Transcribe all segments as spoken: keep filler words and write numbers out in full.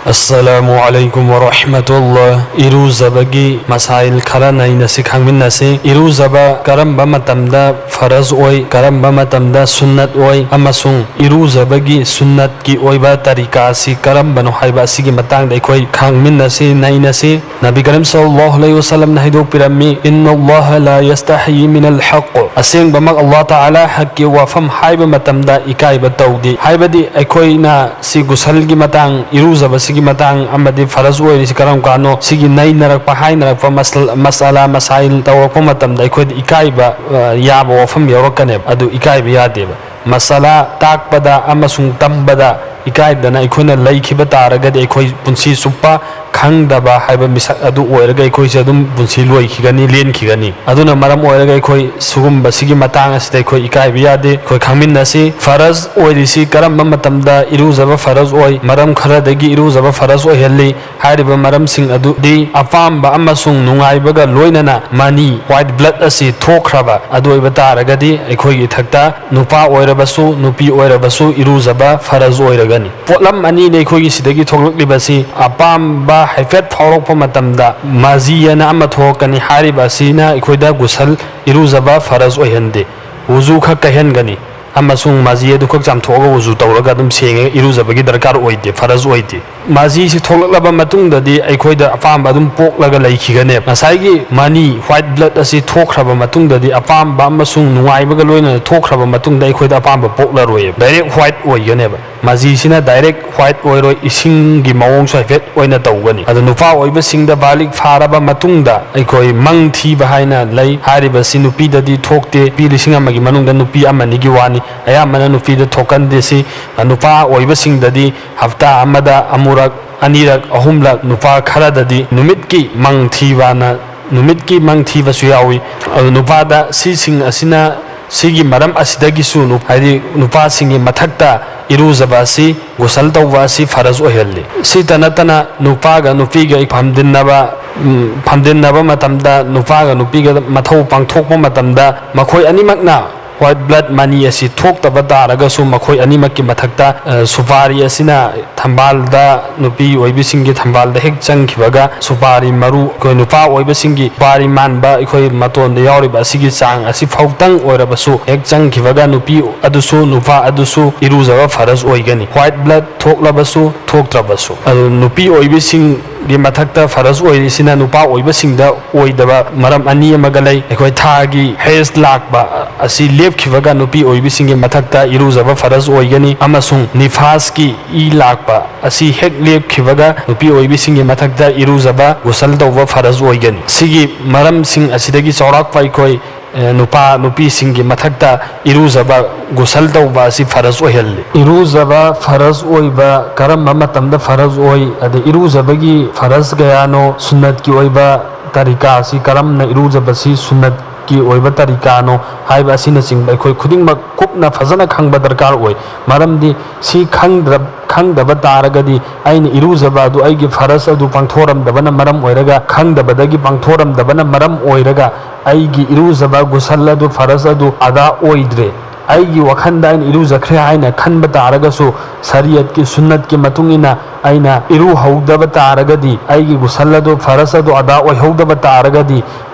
ꯑꯁꯂꯥꯃꯨ ꯑꯂꯩꯀꯨꯝ ꯋꯔꯍꯃꯇꯨꯜꯂꯥꯍ꯫ ꯏꯔꯨꯖꯕꯒꯤ ꯃꯁꯥꯏꯜ ꯈꯔ ꯅꯩꯅꯁꯤ, ꯈꯪꯃꯤꯟꯅꯁꯤ꯫ ꯏꯔꯨꯖꯕ ꯀꯔꯝꯕ ꯃꯇꯝꯗ ꯐꯔꯖ ꯑꯣꯏ, ꯀꯔꯝꯕ ꯃꯇꯝꯗ ꯁꯨꯟꯅꯠ ꯑꯣꯏ, ꯑꯃꯁꯨꯡ ꯏꯔꯨꯖꯕꯒꯤ ꯁꯨꯟꯅꯠꯀꯤ ꯑꯣꯏꯕ ꯇꯔꯤꯀꯥ ꯑꯁꯤ ꯀꯔꯝꯕꯅꯣ ꯍꯥꯏꯕ ꯑꯁꯤꯒꯤ ꯃꯇꯥꯡꯗ ꯑꯩꯈꯣꯏ ꯈꯪꯃꯤꯟꯅꯁꯤ, ꯅꯩꯅꯁꯤ꯫ ꯅꯕꯤ ꯀꯔꯤꯝ ꯁꯜꯂꯜꯂꯥꯍꯨ ꯑꯂꯩꯍꯤ ꯋꯁꯜꯂꯝꯅ ꯍꯥꯏꯗꯣꯛꯄꯤꯔꯝꯃꯤ, "ꯏꯟꯅꯜꯂꯥꯍ ꯂꯥ ꯌꯁꯇꯍꯌꯤ ꯃꯤꯅꯜ ꯍꯛ"꯫ ꯑꯁꯦꯡꯕꯃꯛ ꯑꯜꯂꯥꯍ ꯇꯥꯂꯥ ꯍꯛꯀꯤ ꯋꯥꯐꯝ ꯍꯥꯏꯕ ꯃꯇꯝꯗ ꯏꯀꯥꯏꯕ ꯇꯧꯗꯦ꯫ ꯍꯥꯏꯕꯗꯤ ꯑꯩꯈꯣꯏꯅ ꯁꯤ ꯒꯨꯁꯜꯒꯤ ꯃꯇꯥꯡ, ꯏꯔꯨꯖꯕꯁꯤꯒꯤ ꯃꯇꯥꯡ ꯑꯃꯗꯤ ꯐꯔꯖ ꯑꯣꯏꯔꯤꯁꯤ ꯀꯔꯝ ꯀꯥꯟꯅꯣ, ꯁꯤꯒꯤ ꯅꯩꯅꯔꯛꯄ, ꯍꯥꯏꯅꯔꯛꯄ, ꯃꯁꯜ-, ꯃꯁꯥꯂꯥ ꯃꯁꯥꯏꯜ ꯇꯧꯔꯛꯄ ꯃꯇꯝꯗ ꯑꯩꯈꯣꯏꯗ ꯏꯀꯥꯏꯕ, ꯑ, ꯌꯥꯕ ꯋꯥꯐꯝ ꯌꯥꯎꯔꯛꯀꯅꯦꯕ꯫ ꯑꯗꯨ ꯏꯀꯥꯏꯕ ꯌꯥꯗꯦꯕ꯫ ꯃꯁꯥꯂꯥ ꯇꯥꯛꯄꯗ ꯑꯃꯁꯨꯡ ꯇꯝꯕꯗ ꯏꯀꯥꯏꯗꯅ ꯑꯩꯈꯣꯏꯅ ꯂꯩꯈꯤꯕ ꯇꯥꯔꯒꯗꯤ ꯑꯩꯈꯣꯏ ꯄꯨꯟꯁꯤ ꯆꯨꯞꯄ ꯈꯪꯗꯕ ꯍꯥꯏꯕ ꯃꯤꯁꯛ ꯑꯗꯨ ꯑꯣꯏꯔꯒ ꯑꯩꯈꯣꯏꯁꯦ ꯑꯗꯨꯝ ꯄꯨꯟꯁꯤ ꯂꯣꯏꯈꯤꯒꯅꯤ, ꯂꯦꯟꯈꯤꯒꯅꯤ꯫ ꯑꯗꯨꯅ ꯃꯔꯝ ꯑꯣꯏꯔꯒ ꯑꯩꯈꯣꯏ ꯁꯤꯒꯨꯝꯕꯁꯤꯒꯤ ꯃꯇꯥꯡ ꯑꯁꯤꯗ ꯑꯩꯈꯣꯏ ꯏꯀꯥꯏꯕ ꯌꯥꯗꯦ꯫ ꯑꯩꯈꯣꯏ ꯈꯪꯃꯤꯟꯅꯁꯤ, ꯐꯔꯖ ꯑꯣꯏꯔꯤꯁꯤ ꯀꯔꯝꯕ ꯃꯇꯝꯗ ꯏꯔꯨꯖꯕ ꯐꯔꯖ ꯑꯣꯏ, ꯃꯔꯝ ꯈꯔꯗꯒꯤ ꯏꯔꯨꯖꯕ ꯐꯔꯖ ꯑꯣꯏꯍꯜꯂꯤ꯫ ꯍꯥꯏꯔꯤꯕ ꯃꯔꯝꯁꯤꯡ ꯑꯗꯨꯗꯤ ꯑꯄꯥꯝꯕ ꯑꯃꯁꯨꯡ ꯅꯨꯡꯉꯥꯏꯕꯒ ꯂꯣꯏꯅꯅ ꯃꯅꯤ, white blood, ꯑꯁꯤ ꯊꯣꯛꯈ꯭ꯔꯕ ꯑꯗꯨ ꯑꯣꯏꯕ ꯇꯥꯔꯒꯗꯤ ꯑꯩꯈꯣꯏꯒꯤ ꯏꯊꯛꯇ ꯅꯨꯄꯥ ꯑꯣꯏꯔꯕꯁꯨ ꯅꯨꯄꯤ ꯑꯣꯏꯔꯕꯁꯨ ꯏꯔꯨꯖꯕ ꯐꯔꯖ ꯑꯣꯏꯔꯒꯅꯤ꯫ ꯄꯣꯠꯂꯝ ꯑꯅꯤꯅꯤ ꯑꯩꯈꯣꯏꯒꯤ ꯁꯤꯗꯒꯤ ꯊꯣꯛꯂꯛꯂꯤꯕꯁꯤ꯫ ꯑꯄꯥꯝꯕ ꯍꯥꯏꯐꯦꯠ ꯐꯥꯎꯔꯛꯄ ꯃꯇꯝꯗ ꯃꯥꯖꯤ ꯑꯅ ꯑꯃ ꯊꯣꯛꯂꯛꯀꯅꯤ꯫ ꯍꯥꯏꯔꯤꯕ ꯑꯁꯤꯅ ꯑꯩꯈꯣꯏꯗ ꯒꯨꯁꯜ, ꯏꯔꯨꯖꯕ, ꯐꯔꯖ ꯑꯣꯏꯍꯟꯗꯦ꯫ ꯋꯨꯖꯨ ꯈꯛ ꯀꯥꯏꯍꯟꯒꯅꯤ ꯑꯃꯁꯨꯡ ꯃꯥꯖꯤ ꯑꯗꯨ ꯈꯛ ꯆꯥꯝꯊꯣꯛꯑꯒ ꯋꯨꯖꯨ ꯇꯧꯔꯒ ꯑꯗꯨꯝ ꯁꯦꯡꯉꯒ ꯏꯔꯨꯖꯕꯒꯤ ꯗꯔꯀꯥꯔ ꯑꯣꯏꯗꯦ, ꯐꯔꯖ ꯑꯣꯏꯗꯦ꯫ ꯃꯥꯖꯤꯁꯤ ꯊꯣꯛꯂꯛꯂꯕ ꯃꯇꯨꯡꯗꯗꯤ ꯑꯩꯈꯣꯏꯗ ꯑꯄꯥꯝꯕ ꯑꯗꯨꯝ ꯄꯣꯛꯂꯒ ꯂꯩꯈꯤꯒꯅꯦꯕ꯫ ꯉꯁꯥꯏꯒꯤ ꯃꯅꯤ, white blood, ꯑꯁꯤ ꯊꯣꯛꯈ꯭ꯔꯕ ꯃꯇꯨꯡꯗꯗꯤ, ꯑꯄꯥꯝꯕ ꯑꯃꯁꯨꯡ ꯅꯨꯡꯉꯥꯏꯕꯒ ꯂꯣꯏꯅꯅ ꯊꯣꯛꯈ꯭ꯔꯕ ꯃꯇꯨꯡꯗ ꯑꯩꯈꯣꯏꯗ ꯑꯄꯥꯝꯕ ꯄꯣꯛꯂꯔꯣꯏꯕ, direct white ꯑꯣꯏꯒꯅꯦꯕ꯫ ꯃꯥꯖꯤꯁꯤꯅ direct white ꯑꯣꯏꯔꯣꯏ, ꯏꯁꯤꯡꯒꯤ ꯃꯑꯣꯡꯁꯨ ꯍꯥꯏꯐꯦꯠ ꯑꯣꯏꯅ ꯇꯧꯒꯅꯤ꯫ ꯑꯗꯣ ꯅꯨꯄꯥ ꯑꯣꯏꯕꯁꯤꯡꯗ ꯕꯥꯂꯤꯒ ꯐꯥꯔꯕ ꯃꯇꯨꯡꯗ ꯑꯩꯈꯣꯏ ꯃꯪ ꯊꯤꯕ ꯍꯥꯏꯅ ꯂꯩ꯫ ꯍꯥꯏꯔꯤꯕꯁꯤ ꯅꯨꯄꯤꯗꯗꯤ ꯊꯣꯛꯇꯦ꯫ ꯅꯨꯄꯤ ꯂꯤꯁꯤꯡ ꯑꯃꯒꯤ ꯃꯅꯨꯡꯗ ꯅꯨꯄꯤ ꯑꯃꯅꯤꯒꯤ ꯋꯥꯅꯤ꯫ ꯑꯌꯥꯝꯕꯅ ꯅꯨꯄꯤꯗ ꯊꯣꯛꯀꯟꯗꯦ ꯁꯤ꯫ ꯅꯨꯄꯥ ꯑꯣꯏꯕꯁꯤꯡꯗꯗꯤ ꯍꯞꯇꯥ ꯑꯃꯗ ꯑꯃꯨꯔꯛ, ꯑꯅꯤꯔꯛ, ꯑꯍꯨꯝꯂꯛ, ꯅꯨꯄꯥ ꯈꯔꯗꯗꯤ ꯅꯨꯃꯤꯠꯀꯤ ꯃꯪ ꯊꯤꯕꯅ, ꯅꯨꯃꯤꯠꯀꯤ ꯃꯪ ꯊꯤꯕꯁꯨ ꯌꯥꯎꯏ꯫ ꯑꯗꯨ ꯅꯨꯄꯥꯗ ꯁꯤꯁꯤꯡ ꯑꯁꯤꯅ, ꯁꯤꯒꯤ ꯃꯔꯝ ꯑꯁꯤꯗꯒꯤꯁꯨ ꯅꯨ-, ꯍꯥꯏꯗꯤ ꯅꯨꯄꯥꯁꯤꯡꯒꯤ ꯃꯊꯛꯇ ꯏꯔꯨꯖꯕ ꯑꯁꯤ, ꯒꯨꯁꯜ ꯇꯧꯕ ꯑꯁꯤ ꯐꯔꯖ ꯑꯣꯏꯍꯜꯂꯤ꯫ ꯁꯤꯇ ꯅꯠꯇꯅ ꯅꯨꯄꯥꯒ ꯅꯨꯄꯤꯒ ꯐꯝꯗꯤꯟꯅꯕ, ꯎꯝ, ꯐꯝꯗꯤꯟꯅꯕ ꯃꯇꯝꯗ ꯅꯨꯄꯥꯒ ꯅꯨꯄꯤꯒ ꯃꯊꯧ ꯄꯥꯡꯊꯣꯛꯄ ꯃꯇꯝꯗ ꯃꯈꯣꯏ ꯑꯅꯤꯃꯛꯅ White blood ꯃꯅꯤ ꯑꯁꯤ ꯊꯣꯛꯇꯕ ꯇꯥꯔꯒꯁꯨ, ꯃꯈꯣꯏ ꯑꯅꯤꯃꯛꯀꯤ ꯃꯊꯛꯇ, ꯑ, ꯁꯨꯄꯥꯔꯤ ꯑꯁꯤꯅ ꯊꯝꯕꯥꯜꯗ, ꯅꯨꯄꯤ ꯑꯣꯏꯕꯤꯁꯤꯡꯒꯤ ꯊꯝꯕꯥꯜꯗ ꯍꯦꯛ ꯆꯪꯈꯤꯕꯒ, ꯁꯨꯄꯥꯔꯤ ꯃꯔꯨ, ꯑꯩꯈꯣꯏ ꯅꯨꯄꯥ ꯑꯣꯏꯕꯁꯤꯡꯒꯤ ꯁꯨꯄꯥꯔꯤ ꯃꯥꯟꯕ, ꯑꯩꯈꯣꯏ ꯃꯇꯣꯟꯗ ꯌꯥꯎꯔꯤꯕ ꯑꯁꯤꯒꯤ ꯆꯥꯡ ꯑꯁꯤ ꯐꯥꯎꯇꯪ ꯑꯣꯏꯔꯕꯁꯨ ꯍꯦꯛ ꯆꯪꯈꯤꯕꯒ, ꯅꯨꯄꯤ ꯑꯗꯨꯁꯨ, ꯅꯨꯄꯥ ꯑꯗꯨꯁꯨ ꯏꯔꯨꯖꯕ ꯐꯔꯖ ꯑꯣꯏꯒꯅꯤ꯫ White blood ꯊꯣꯛꯂꯕꯁꯨ, ꯊꯣꯛꯇ꯭ꯔꯕꯁꯨ꯫ ꯑꯗꯨ ꯅꯨꯄꯤ ꯑꯣꯏꯕꯤꯁꯤꯡꯒꯤ ꯃꯊꯛꯇ ꯐꯔꯖ ꯑꯣꯏꯔꯤꯁꯤꯅ ꯅꯨꯄꯥ ꯑꯣꯏꯕꯁꯤꯡꯗ ꯑꯣꯏꯗꯕ ꯃꯔꯝ ꯑꯅꯤ ꯑꯃꯒ ꯂꯩ꯫ ꯑꯩꯈꯣꯏ ꯊꯥꯒꯤ ꯍꯦꯖ ꯂꯥꯛꯄ ꯑꯁꯤ ꯂꯦꯞꯈꯤꯕꯒ ꯅꯨꯄꯤ ꯑꯣꯏꯕꯤꯁꯤꯡꯒꯤ ꯃꯊꯛꯇ ꯏꯔꯨꯖꯕ ꯐꯔꯖ ꯑꯣꯏꯒꯅꯤ, ꯑꯃꯁꯨꯡ ꯅꯤꯐꯥꯁꯀꯤ ꯏ ꯂꯥꯛꯄ ꯑꯁꯤ ꯍꯦꯛ ꯂꯦꯞꯈꯤꯕꯒ ꯅꯨꯄꯤ ꯑꯣꯏꯕꯤꯁꯤꯡꯒꯤ ꯃꯊꯛꯇ ꯏꯔꯨꯖꯕ, ꯒꯨꯁꯜ ꯇꯧꯕ ꯐꯔꯖ ꯑꯣꯏꯒꯅꯤ꯫ ꯁꯤꯒꯤ ꯃꯔꯝꯁꯤꯡ ꯑꯁꯤꯗꯒꯤ ꯆꯥꯎꯔꯥꯛꯄ ꯑꯩꯈꯣꯏ, ꯑꯦ, ꯅꯨꯄꯥ ꯅꯨꯄꯤꯁꯤꯡꯒꯤ ꯃꯊꯛꯇ ꯏꯔꯨꯖꯕ, ꯒꯨꯁꯜ ꯇꯧꯕ ꯑꯁꯤ ꯐꯔꯖ ꯑꯣꯏꯍꯜꯂꯤ꯫ ꯏꯔꯨꯖꯕ ꯐꯔꯖ ꯑꯣꯏꯕ ꯀꯔꯝꯕ ꯃꯇꯝꯗ ꯐꯔꯖ ꯑꯣꯏ, ꯑꯗꯩ ꯏꯔꯨꯖꯕꯒꯤ ꯐꯔꯖ ꯀꯌꯥꯅꯣ, ꯁꯨꯟꯅꯠꯀꯤ ꯑꯣꯏꯕ ꯇꯔꯤꯀꯥ ꯑꯁꯤ ꯀꯔꯝꯅ ꯏꯔꯨꯖꯕꯁꯤ ꯁꯨꯟꯅꯠꯀꯤ ꯑꯣꯏꯕ ꯇꯔꯤꯀꯥꯅꯣ ꯍꯥꯏꯕ ꯑꯁꯤꯅꯆꯤꯡꯕ ꯑꯩꯈꯣꯏ ꯈꯨꯗꯤꯡꯃꯛ ꯀꯨꯞꯅ ꯐꯖꯅ ꯈꯪꯕ ꯗꯔꯀꯥꯔ ꯑꯣꯏ꯫ ꯃꯔꯝꯗꯤ ꯁꯤ ꯈꯪꯗ꯭ꯔ-, ꯈꯪꯗꯕ ꯇꯥꯔꯒꯗꯤ ꯑꯩꯅ ꯏꯔꯨꯖꯕ ꯑꯗꯨ ꯑꯩꯒꯤ ꯐꯔꯖ ꯑꯗꯨ ꯄꯥꯡꯊꯣꯔꯝꯗꯕꯅ ꯃꯔꯝ ꯑꯣꯏꯔꯒ, ꯈꯪꯗꯕꯗꯒꯤ ꯄꯥꯡꯊꯣꯔꯝꯗꯕꯅ ꯃꯔꯝ ꯑꯣꯏꯔꯒ ꯑꯩꯒꯤ ꯏꯔꯨꯖꯕ ꯒꯨꯁꯜ ꯑꯗꯨ, ꯐꯔꯖ ꯑꯗꯨ ꯑꯗꯥ ꯑꯣꯏꯗ꯭ꯔꯦ꯫ ꯑꯩꯒꯤ ꯋꯥꯈꯜꯗ ꯑꯩꯅ ꯏꯔꯨꯖꯈ꯭ꯔꯦ ꯍꯥꯏꯅ ꯈꯟꯕ ꯇꯥꯔꯒꯁꯨ, ꯁꯔꯤꯌꯠꯀꯤ ꯁꯨꯟꯅꯠꯀꯤ ꯃꯇꯨꯡ ꯏꯟꯅ ꯑꯩꯅ ꯏꯔꯨꯍꯧꯗꯕ ꯇꯥꯔꯒꯗꯤ, ꯑꯩꯒꯤ ꯒꯨꯁꯜ ꯑꯗꯨ, ꯐꯔꯖ ꯑꯗꯨ ꯑꯗꯥ ꯑꯣꯏꯍꯧꯗꯕ ꯇꯥꯔꯒꯗꯤ,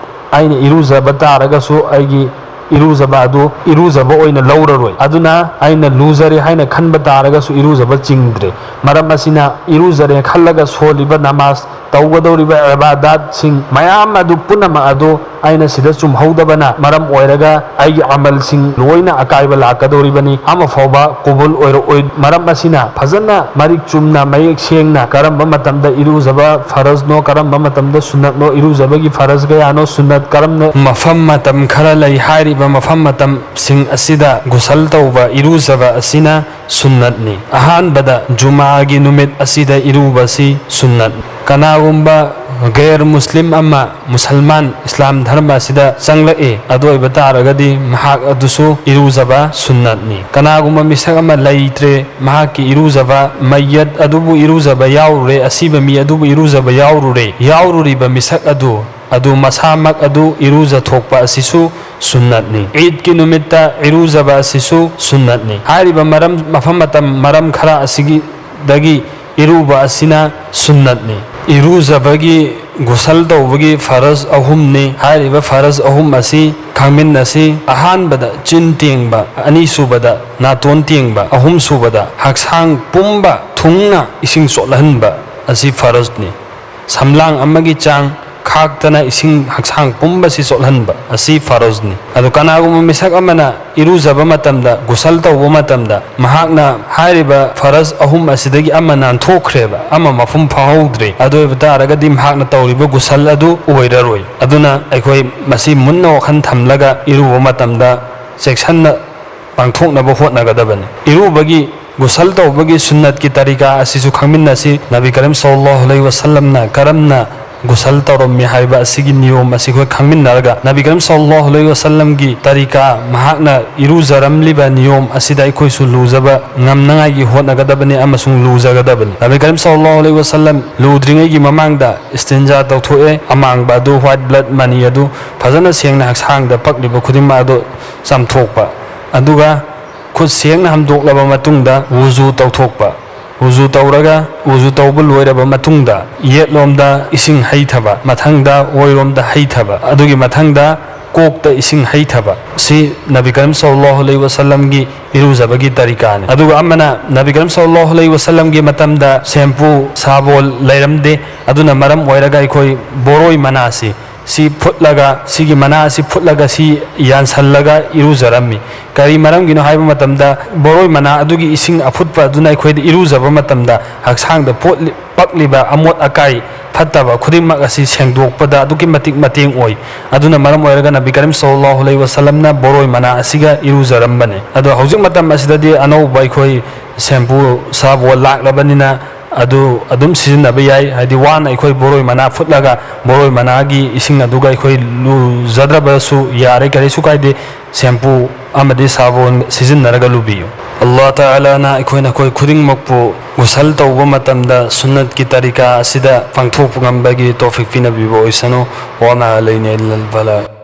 ꯑꯩꯅ ꯏꯔꯨꯖꯕ ꯇꯥꯔꯒꯁꯨ ꯑꯩꯒꯤ ꯏꯔꯨꯖꯕ ꯑꯗꯨ ꯏꯔꯨꯖꯕ ꯑꯣꯏꯅ ꯂꯧꯔꯔꯣꯏ꯫ ꯑꯗꯨꯅ ꯑꯩꯅ ꯂꯨꯖꯔꯦ ꯍꯥꯏꯅ ꯈꯟꯕ ꯇꯥꯔꯒꯁꯨ ꯏꯔꯨꯖꯕ ꯆꯤꯡꯗ꯭ꯔꯦ꯫ ꯃꯔꯝ ꯑꯁꯤꯅ ꯏꯔꯨꯖꯔꯦ ꯈꯜꯂꯒ ꯁꯣꯜꯂꯤꯕ ꯅꯃꯥꯖ, ꯇꯧꯒꯗꯧꯔꯤꯕ ꯏꯕꯥꯗꯥꯠꯁꯤꯡ ꯃꯌꯥꯝ ꯑꯗꯨ ꯄꯨꯝꯅꯃꯛ ꯑꯗꯨ ꯑꯩꯅ ꯁꯤꯗ ꯆꯨꯝꯍꯧꯗꯕꯅ ꯃꯔꯝ ꯑꯣꯏꯔꯒ ꯑꯩꯒꯤ ꯑꯃꯜꯁꯤꯡ ꯂꯣꯏꯅ ꯑꯀꯥꯏꯕ ꯂꯥꯛꯀꯗꯧꯔꯤꯕꯅꯤ, ꯑꯃꯐꯥꯎꯕ ꯀꯨꯕꯨꯜ ꯑꯣꯏꯔꯛꯑꯣꯏ꯫ ꯃꯔꯝ ꯑꯁꯤꯅ ꯐꯖꯅ ꯃꯔꯤꯛ ꯆꯨꯝꯅ, ꯃꯌꯦꯛ ꯁꯦꯡꯅ ꯀꯔꯝꯕ ꯃꯇꯝꯗ ꯏꯔꯨꯖꯕ ꯐꯔꯖꯅꯣ, ꯀꯔꯝꯕ ꯃꯇꯝꯗ ꯁꯨꯟꯅꯠꯅꯣ, ꯏꯔꯨꯖꯕꯒꯤ ꯐꯔꯖ ꯀꯌꯥꯅꯣ, ꯁꯨꯟꯅꯠ ꯀꯔꯝꯅ, ꯃꯐꯝ ꯃꯇꯝ ꯈꯔ ꯂꯩ꯫ ꯍꯥꯏꯔꯤꯕ ꯃꯐꯝ ꯃꯇꯝꯁꯤꯡ ꯑꯁꯤꯗ ꯒꯨꯁꯜ ꯇꯧꯕ, ꯏꯔꯨꯖꯕ ꯑꯁꯤꯅ ꯁꯨꯟꯅꯠꯅꯤ꯫ ꯑꯍꯥꯟꯕꯗ, ꯖꯨꯃꯥꯒꯤ ꯅꯨꯃꯤꯠ ꯑꯁꯤꯗ ꯏꯔꯨꯕꯁꯤ ꯁꯨꯟꯅꯠ꯫ ꯀꯅꯥꯒꯨꯝꯕ ꯒꯩꯔ ꯃꯨꯁꯂꯤꯝ ꯑꯃ ꯃꯨꯁꯜꯃꯥꯟ, ꯏꯁꯂꯥꯝ ꯙꯔꯃ ꯑꯁꯤꯗ ꯆꯪꯂꯛꯏ, ꯑꯗꯨ ꯑꯣꯏꯕ ꯇꯥꯔꯒꯗꯤ ꯃꯍꯥꯛ ꯑꯗꯨꯁꯨ ꯏꯔꯨꯖꯕ ꯁꯨꯟꯅꯠꯅꯤ꯫ ꯀꯅꯥꯒꯨꯝꯕ ꯃꯤꯁꯛ ꯑꯃ ꯂꯩꯇ꯭ꯔꯦ, ꯃꯍꯥꯛꯀꯤ ꯏꯔꯨꯖꯕ, ꯃꯩꯌꯠ ꯑꯗꯨꯕꯨ ꯏꯔꯨꯖꯕ ꯌꯥꯎꯔꯨꯔꯦ, ꯑꯁꯤꯕ ꯃꯤ ꯑꯗꯨꯕꯨ ꯏꯔꯨꯖꯕ ꯌꯥꯎꯔꯨꯔꯦ, ꯌꯥꯎꯔꯨꯔꯤꯕ ꯃꯤꯁꯛ ꯑꯗꯨ ꯑꯗꯨ ꯃꯁꯥꯃꯛ ꯑꯗꯨ ꯏꯔꯨꯖꯊꯣꯛꯄ ꯑꯁꯤꯁꯨ ꯁꯨꯟꯅꯠꯅꯤ꯫ ꯏꯗꯀꯤ ꯅꯨꯃꯤꯠꯇ ꯏꯔꯨꯖꯕ ꯑꯁꯤꯁꯨ ꯁꯨꯟꯅꯠꯅꯤ꯫ ꯍꯥꯏꯔꯤꯕ ꯃꯔꯝ, ꯃꯐꯝ ꯃꯇꯝ, ꯃꯔꯝ ꯈꯔ ꯑꯁꯤꯗꯒꯤ ꯏꯔꯨꯕ ꯑꯁꯤꯅ ꯁꯨꯟꯅꯠꯅꯤ꯫ ꯏꯔꯨꯖꯕꯒꯤ ꯒꯨꯁꯜ ꯇꯧꯕꯒꯤ ꯐꯔꯖ ꯑꯍꯨꯝꯅꯤ꯫ ꯍꯥꯏꯔꯤꯕ ꯐꯔꯖ ꯑꯍꯨꯝ ꯑꯁꯤ ꯈꯪꯃꯤꯟꯅꯁꯤ꯫ ꯑꯍꯥꯟꯕꯗ ꯆꯤꯟ ꯇꯦꯡꯕ, ꯑꯅꯤꯁꯨꯕꯗ ꯅꯥꯇꯣꯟ ꯇꯦꯡꯕ, ꯑꯍꯨꯝꯁꯨꯕꯗ ꯍꯛꯆꯥꯡ ꯄꯨꯝꯕ ꯊꯨꯡꯅ ꯏꯁꯤꯡ ꯆꯣꯠꯍꯟꯕ ꯑꯁꯤ ꯐꯔꯖꯅꯤ꯫ ꯁꯝꯂꯥꯡ ꯑꯃꯒꯤ ꯆꯥꯡ ꯈꯥꯛꯇꯅ ꯏꯁꯤꯡ ꯍꯛꯆꯥꯡ ꯄꯨꯝꯕꯁꯤ ꯆꯣꯠꯍꯟꯕ ꯑꯁꯤ ꯐꯔꯖꯅꯤ꯫ ꯑꯗꯨ ꯀꯅꯥꯒꯨꯝꯕ ꯃꯤꯁꯛ ꯑꯃꯅ ꯏꯔꯨꯖꯕ ꯃꯇꯝꯗ, ꯒꯨꯁꯜ ꯇꯧꯕ ꯃꯇꯝꯗ, ꯃꯍꯥꯛꯅ ꯍꯥꯏꯔꯤꯕ ꯐꯔꯖ ꯑꯍꯨꯝ ꯑꯁꯤꯗꯒꯤ ꯑꯃ ꯅꯥꯟꯊꯣꯛꯈ꯭ꯔꯦꯕ, ꯑꯃ ꯃꯄꯨꯡ ꯐꯥꯍꯧꯗ꯭ꯔꯦ, ꯑꯗꯨ ꯑꯣꯏꯕ ꯇꯥꯔꯒꯗꯤ ꯃꯍꯥꯛꯅ ꯇꯧꯔꯤꯕ ꯒꯨꯁꯜ ꯑꯗꯨ ꯑꯣꯏꯔꯔꯣꯏ꯫ ꯑꯗꯨꯅ ꯑꯩꯈꯣꯏ ꯃꯁꯤ ꯃꯨꯟꯅ ꯋꯥꯈꯜ ꯊꯝꯂꯒ ꯏꯔꯨꯕ ꯃꯇꯝꯗ ꯆꯦꯛꯁꯤꯟꯅ ꯄꯥꯡꯊꯣꯛꯅꯕ ꯍꯣꯠꯅꯒꯗꯕꯅꯤ꯫ ꯏꯔꯨꯕꯒꯤ, ꯒꯨꯁꯜ ꯇꯧꯕꯒꯤ ꯁꯨꯟꯅꯠꯀꯤ ꯇꯔꯤꯀꯥ ꯑꯁꯤꯁꯨ ꯈꯪꯃꯤꯟꯅꯁꯤ꯫ ꯅꯕꯤ ꯀꯔꯤꯝ ꯁꯜꯂꯜꯂꯥꯍꯨ ꯑꯂꯩꯍꯤ ꯋꯁꯜꯂꯝꯅ ꯀꯔꯝꯅ ꯒꯨꯁꯜ ꯇꯧꯔꯝꯃꯤ ꯍꯥꯏꯕ ꯑꯁꯤꯒꯤ ꯅꯤꯌꯣꯝ ꯑꯁꯤ ꯑꯩꯈꯣꯏ ꯈꯪꯃꯤꯟꯅꯔꯒ, ꯅꯕꯤ ꯀꯔꯤꯝ ꯁꯜꯂꯜꯂꯥꯍꯨ ꯑꯂꯩꯍꯤ ꯋꯁꯜꯂꯝꯒꯤ ꯇꯔꯤꯀꯥ, ꯃꯍꯥꯛꯅ ꯏꯔꯨꯖꯔꯝꯂꯤꯕ ꯅꯤꯌꯣꯝ ꯑꯁꯤꯗ ꯑꯩꯈꯣꯏꯁꯨ ꯂꯨꯖꯕ ꯉꯝꯅꯉꯥꯏꯒꯤ ꯍꯣꯠꯅꯒꯗꯕꯅꯤ ꯑꯃꯁꯨꯡ ꯂꯨꯖꯒꯗꯕꯅꯤ꯫ ꯅꯕꯤ ꯀꯔꯤꯝ ꯁꯜꯂꯜꯂꯥꯍꯨ ꯑꯂꯩꯍꯤ ꯋꯁꯜꯂꯝ ꯂꯨꯗ꯭ꯔꯤꯉꯩꯒꯤ ꯃꯃꯥꯡꯗ ꯏꯁꯇꯤꯟꯖꯥ ꯇꯧꯊꯣꯛꯑꯦ, ꯑꯃꯥꯡꯕ ꯑꯗꯨ, ꯋꯥꯏꯠ ꯕ꯭ꯂꯠ, ꯃꯅꯤ ꯑꯗꯨ ꯐꯖꯅ ꯁꯦꯡꯅ ꯍꯛꯆꯥꯡꯗ ꯄꯛꯂꯤꯕ ꯈꯨꯗꯤꯡꯃꯛ ꯑꯗꯨ ꯆꯥꯝꯊꯣꯛꯄ, ꯑꯗꯨꯒ ꯈꯨꯠ ꯁꯦꯡꯅ ꯍꯥꯝꯗꯣꯛꯂꯕ ꯃꯇꯨꯡꯗ ꯋꯨꯖꯨ ꯇꯧꯊꯣꯛꯄ꯫ ꯋꯨꯖꯨ ꯇꯧꯔꯒ, ꯋꯨꯖꯨ ꯇꯧꯕ ꯂꯣꯏꯔꯕ ꯃꯇꯨꯡꯗ ꯌꯦꯠꯂꯣꯝꯗ ꯏꯁꯤꯡ ꯍꯩꯊꯕ, ꯃꯊꯪꯗ ꯑꯣꯏꯔꯣꯝꯗ ꯍꯩꯊꯕ, ꯑꯗꯨꯒꯤ ꯃꯊꯪꯗ ꯀꯣꯛꯇ ꯏꯁꯤꯡ ꯍꯩꯊꯕ꯫ ꯁꯤ ꯅꯕꯤ ꯀꯔꯤꯝ ꯁꯜꯂꯜꯂꯥꯍꯨ ꯑꯂꯩꯍꯤ ꯋꯁꯜꯂꯝꯒꯤ ꯏꯔꯨꯖꯕꯒꯤ ꯇꯔꯤꯀꯥꯅꯤ꯫ ꯑꯗꯨꯒ ꯑꯃꯅ, ꯅꯕꯤ ꯀꯔꯤꯝ ꯁꯜꯂꯜꯂꯥꯍꯨ ꯑꯂꯩꯍꯤ ꯋꯁꯜꯂꯝꯒꯤ ꯃꯇꯝꯗ ꯁꯦꯝꯄꯨ, ꯁꯥꯕꯣꯜ ꯂꯩꯔꯝꯗꯦ꯫ ꯑꯗꯨꯅ ꯃꯔꯝ ꯑꯣꯏꯔꯒ ꯑꯩꯈꯣꯏ ꯕꯣꯔꯣꯏ ꯃꯅꯥꯁꯤ ꯁꯤ ꯐꯨꯠꯂꯒ, ꯁꯤꯒꯤ ꯃꯅꯥ ꯑꯁꯤ ꯐꯨꯠꯂꯒ ꯁꯤ ꯌꯥꯟꯁꯜꯂꯒ ꯏꯔꯨꯖꯔꯝꯃꯤ꯫ ꯀꯔꯤ ꯃꯔꯝꯒꯤꯅꯣ ꯍꯥꯏꯕ ꯃꯇꯝꯗ, ꯕꯣꯔꯣꯏ ꯃꯅꯥ ꯑꯗꯨꯒꯤ ꯏꯁꯤꯡ ꯑꯐꯨꯠꯄ ꯑꯗꯨꯅ ꯑꯩꯈꯣꯏꯗ ꯏꯔꯨꯖꯕ ꯃꯇꯝꯗ ꯍꯛꯆꯥꯡꯗ ꯄꯣꯠꯂꯤ-, ꯄꯛꯂꯤꯕ ꯑꯃꯣꯠ ꯑꯀꯥꯏ ꯐꯠꯇꯕ ꯈꯨꯗꯤꯡꯃꯛ ꯑꯁꯤ ꯁꯦꯡꯗꯣꯛꯄꯗ ꯑꯗꯨꯛꯀꯤ ꯃꯇꯤꯛ ꯃꯇꯦꯡ ꯑꯣꯏ꯫ ꯑꯗꯨꯅ ꯃꯔꯝ ꯑꯣꯏꯔꯒ ꯅꯕꯤ ꯀꯔꯤꯝ ꯁꯜꯂꯜꯂꯥꯍꯨ ꯑꯂꯩꯍꯤ ꯋꯁꯜꯂꯝꯅ ꯕꯣꯔꯣꯏ ꯃꯅꯥ ꯑꯁꯤꯒ ꯏꯔꯨꯖꯔꯝꯕꯅꯤ꯫ ꯑꯗꯣ ꯍꯧꯖꯤꯛ ꯃꯇꯝ ꯑꯁꯤꯗꯗꯤ ꯑꯅꯧꯕ ꯑꯩꯈꯣꯏ ꯁꯦꯝꯄꯨ, ꯁꯥꯕꯣꯟ ꯂꯥꯛꯂꯕꯅꯤꯅ ꯑꯗꯨ ꯑꯗꯨꯝ ꯁꯤꯖꯤꯟꯅꯕ ꯌꯥꯏ꯫ ꯍꯥꯏꯗꯤ ꯋꯥꯅ ꯑꯩꯈꯣꯏ ꯕꯣꯔꯣꯏ ꯃꯅꯥ ꯐꯨꯠꯂꯒ ꯕꯣꯔꯣꯏ ꯃꯅꯥꯒꯤ ꯏꯁꯤꯡ ꯑꯗꯨꯒ ꯑꯩꯈꯣꯏ ꯂꯨꯖꯗ꯭ꯔꯕꯁꯨ ꯌꯥꯔꯦ, ꯀꯔꯤꯁꯨ ꯀꯥꯏꯗꯦ꯫ ꯁꯦꯝꯄꯨ ꯑꯃꯗꯤ ꯁꯥꯕꯣꯟ ꯁꯤꯖꯤꯟꯅꯔꯒ ꯂꯨꯕꯤꯌꯨ꯫ ꯑꯜꯂꯥꯍ ꯇꯥꯂꯥꯅ ꯑꯩꯈꯣꯏ ꯅꯈꯣꯏ ꯈꯨꯗꯤꯡꯃꯛꯄꯨ ꯒꯨꯁꯜ ꯇꯧꯕ ꯃꯇꯝꯗ ꯁꯨꯟꯅꯠꯀꯤ ꯇꯔꯤꯀꯥ ꯑꯁꯤꯗ ꯄꯥꯡꯊꯣꯛꯄ ꯉꯝꯕꯒꯤ ꯇꯧꯐꯤꯛ ꯄꯤꯅꯕꯤꯕ ꯑꯣꯏꯁꯅꯨ꯫ ꯋꯥꯃꯥ ꯑꯂꯩꯅ ꯏꯜꯂꯜ ꯕꯂꯥ꯫